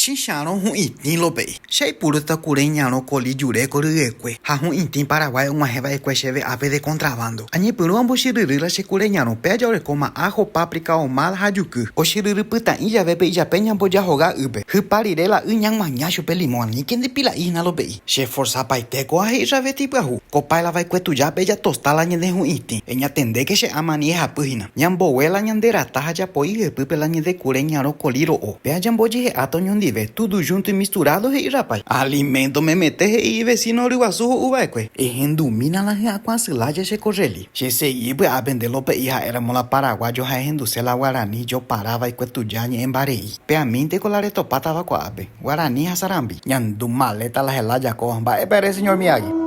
Chicharõ hu'itĩ Lope'i. Che aipurúta kure ñarõ koli jure ko ryekue ha hu'itĩ Paraguái og̃uahẽ va'ekue chéve ápe de contrabando. Añepyrũ ambochyryry la che kure ñarõ pe aja orekóma ajo, paprika ahumada ha juky. Ochyryry pytã'i jave pe ijape ñambojahoga ýpe. Hypa rire la y ñag̃uaña chupe limón aníke nde pila'i hína Lope'i. Che forzapaite kóa he'i travesti pyahu. Ko paila va'ekue tuja pe jatosta la ñande hu'itĩ. Eñatendéke che áma ani ehapy hína. Ñambogue la ñande rata ha japoi hyepýpe la ñande kure ñarõ koli ro'o. Péa jambojehe'áta oñondive, tudu junto y misturado he'i rapái. Alimento memete he'i ivecino ryguasu ho'u va'ekue. Ehendumína la hyakuã asy lája che korreli. Che segui py'ápe nde Lope'i ha'éramo la paraguayo ha ehenduse la guarani jopara va'ekue tuja ñe'ẽmbarei. Peamínteko la retopátava ko'ápe. Guarani ha sarambi. Ñandu maleta la helája kóva. Mba'épa ere señor Miyagi?